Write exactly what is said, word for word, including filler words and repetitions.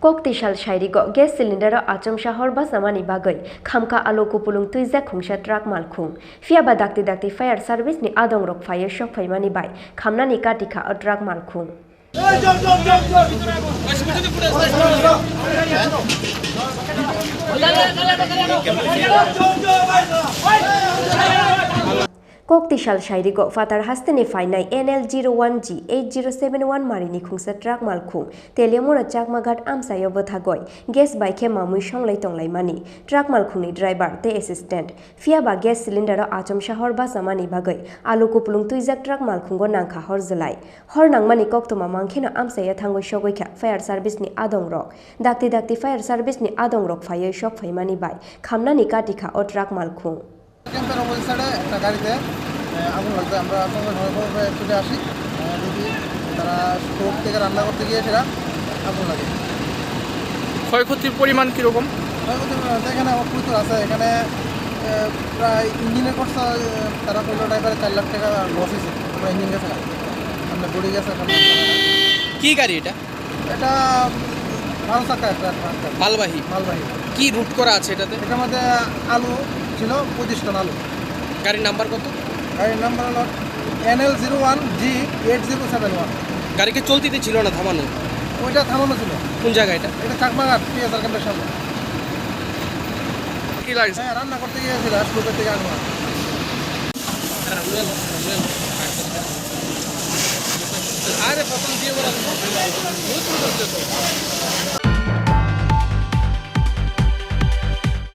Kok tisal sairigo gas cylinder o achomsa hor bachamani bagwi khamkha alu kupulung twijak khungsa truck malkhung. Phiya ba dakti dakti fire service ni adong rok phaiwi sok phaimani bai khamnani katikha o truck malkhung. Kok tisal sairigo Phatar hasteni phainai N L zero one G eight zero seven one marini khungsa truck malkhung Teliamura Chakmaghat amchaio bwthagoi gas bai khe mamui songlai tonglaimani truck malkhungni driver tei assistant. Phiya ba gas cylinder o achomsa hor bachamani bagwi alu kupulung twijak truck malkhungo nangkha hor jwlai. Hor nangmani koktwma mangkheno amchaio thangwi sogwi kha fire service ni adong rok. Dakti dakti fire service ni adong rok phaiwi sok phaimani bai khamnani katikha o truck malkhung. ক্যাম্পের অপোজিট সাইডে একটা গাড়িতে, আহ, আগুন লাগছে। আমরা সঙ্গে সঙ্গে খবর পেয়ে ছুটে আসি। আহ, দেখি তারা স্টোভ থেকে রান্না করতে গিয়ে সেটা আগুন লাগে। ক্ষয়ক্ষতির পরিমাণ কীরকম? ক্ষয়ক্ষতির পরিমাণ বলতে এখানে আমার প্রচুর আছে। এখানে, আহ, প্রায় ইঞ্জিনের খরচা, আহ, তারা কইলো ড্রাইভারে চার লাখ টাকা লস হয়েছে, পুরো ইঞ্জিন গেছে। আমরা বডি গেছে এখানে। কি গাড়ি এটা? এটা ভালো চাকা একটা, একটা, একটা। মালবাহী? মালবাহী। কি রুট করা আছে এটাতে? এটার মধ্যে আলু ছিল, পঁচিশ টন আলু। গাড়ির নাম্বার কত? গাড়ির নাম্বার হলো N L zero one G eight zero seven one। গাড়ি কি চলতিতে ছিল না থামানো? ওইটা থামানো ছিল। কোন জায়গা এটা? এটা চাকমাঘাট টিএসআর ক্যাম্পের সামনে। কি লাগছে? হ্যাঁ, রান্না করতে গিয়েছিল, স্টোভের থেকে আগুন। আরে, প্রথম দিয়ে ওরা